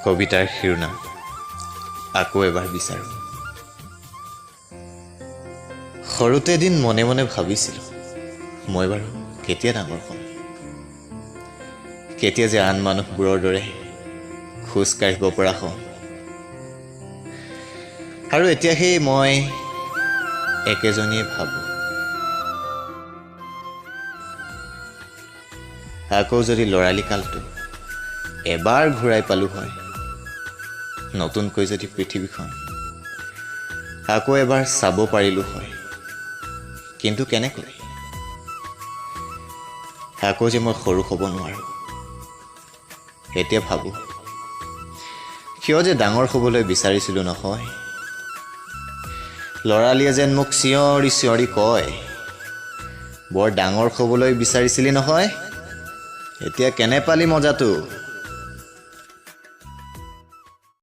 কবিতাৰ শিৰোনাম আকৌ এবাৰ বিচাৰোঁ। সৰুতে এদিন মনে মনে ভাবিছিলোঁ, মই বাৰু কেতিয়া ডাঙৰ হ'ম, কেতিয়া যে আন মানুহবোৰৰ দৰে খোজ কাঢ়িব পৰা হ'ম। আৰু এতিয়া সেই মই একেজনীয়ে ভাবোঁ, আকৌ যদি ল'ৰালি কালটো এবাৰ ঘূৰাই পালোঁ হয়, নতুনকৈ যদি পৃথিৱীখন আকৌ এবাৰ চাব পাৰিলোঁ হয়। কিন্তু কেনেকৈ? আকৌ যে মই সৰু হ'ব নোৱাৰোঁ। এতিয়া ভাবোঁ, কিয় যে ডাঙৰ হ'বলৈ বিচাৰিছিলোঁ নহয়। ল'ৰালিয়ে যেন মোক চিঞৰি চিঞৰি কয়, বৰ ডাঙৰ হ'বলৈ বিচাৰিছিলি নহয়, এতিয়া কেনে পালি মজাটো?